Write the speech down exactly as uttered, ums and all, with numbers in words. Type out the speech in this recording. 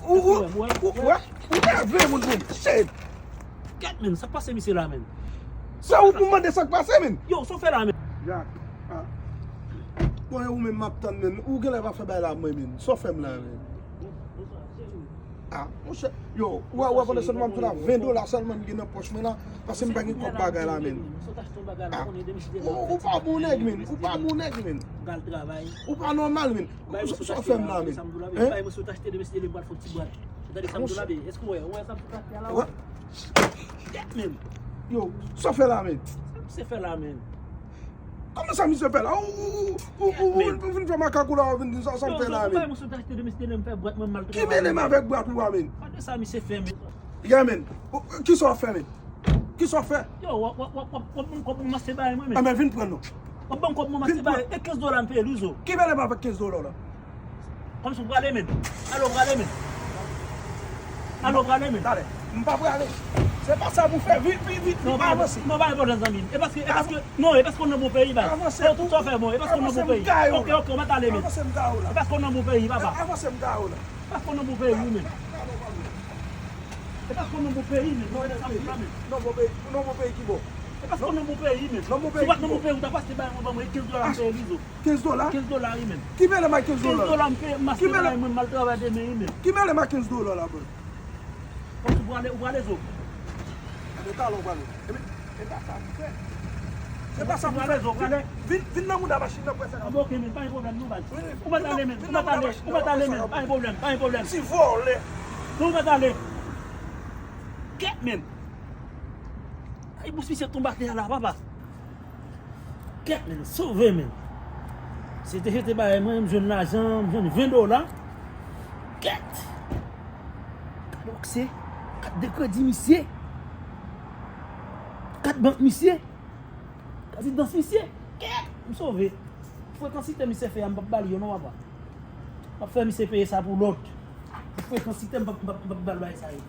Ou, ou, ou, ou, ou, ou nève moun pou m. Shit. Kèt, men, sa k pase misye la, men? Se ou pou mande sa k pase, men. Yo, sa w fè la, men? Jak, ah. Bon, e ou menm m ap tann, men. Ou genlè pa fè bagay la, mwen, men. Sa w fè m la, men? Ah, monchè, yo, ou wè, ou wè, pandan se tan m ap di w la, ven dola sèlman m gen nan pòch mwen la, paske m pa gen kòb bagay la, men. Ah, ou, ou pa bon nèg, men. Ou pa bon nèg, men. Ou pa nòmal, men. Sa w fè m la, men? Hein? Yo, sa w fè la, men? Kòman sa misye fè la? Ou, ou, ou, ou, ou, ou vin fè makak ou la, ou vin di sa, sa m fè la, men? Ki mele m avèk bwat ou a, men? Yeah, men. Ou, kisa w fè, men? Kisa w fè? Yo, w ap, w ap, w ap, w ap, w ap ban m kòb mwen maste bay mwen, men. Anben, vin pran non. W ap ban m kòb mwen maste bay. E kenz dola m peye l, wi, zo. Ki mele m avèk kenz dola w la? Kòmsi w prale, men. Ale, w prale, men. Ale, w prale, men. Talè. M pa prale. Se pa sa pou fè. Vit, vit, vit, vit, avanse. Non, pa gen pwoblèm, zanmi m. E paske, e paske, non, e paske w nan bon peyi, baz. Avanse. Tout sa w fè bon, e paske w nan bon peyi. Avanse, m gaye w la. Ok, ok, w mèt ale, men. Avanse, m gaye w la. E paske w nan bon peyi, papa. Avanse, m gaye w la. E paske w nan bon peyi, men. Avanse, m gaye w la. E paske w nan bon peyi, men. Non, non, non, non, bon peyi, non, bon peyi ki bon. E paske w nan bon peyi, men. Si w pa t nan bon peyi, ou ta pase bay mwen, ban mwen kenz dola, m peye l, wi, zo. Kenz dola? Kenz dola, wi, men. Ki mele m ak kenz dola? Kenz dola, m peye, m maste bay mwen, m al travay demen, wi, men. Ki mele m ak kenz dola la, bro? Kòmsi w prale, w prale, zo. Anben, talè w prale. Epi, e pa sa pou fè. Se pa sa pou fè. Vin, vin nan mouda machin nan, prese la. Anben, ok, men, pa gen pwoblèm, non, baz. Ou mèt ale, men. Ou mèt ale, ou mèt ale, men. Pa gen pwoblèm, pa gen pwoblèm. Ti vòlè. Non, ou mèt ale. Kèt, men. Ay, bous misye tonbe atè a la, papa. Kèt, men, sove, men. Se te jete bagay mwen, m jwenn lajan, m jwenn ven dola. Kèt. Kat bòkse, kat de kredi misye, kat bank misye, kat rezidans misye. Kèt, m sove. Frekansite misye fè a, m p ap ba l yo non, papa. M ap fè misye peye sa pou lòt. Frekansite, m p ap, m p ap, m p ap ba l bagay sa yo.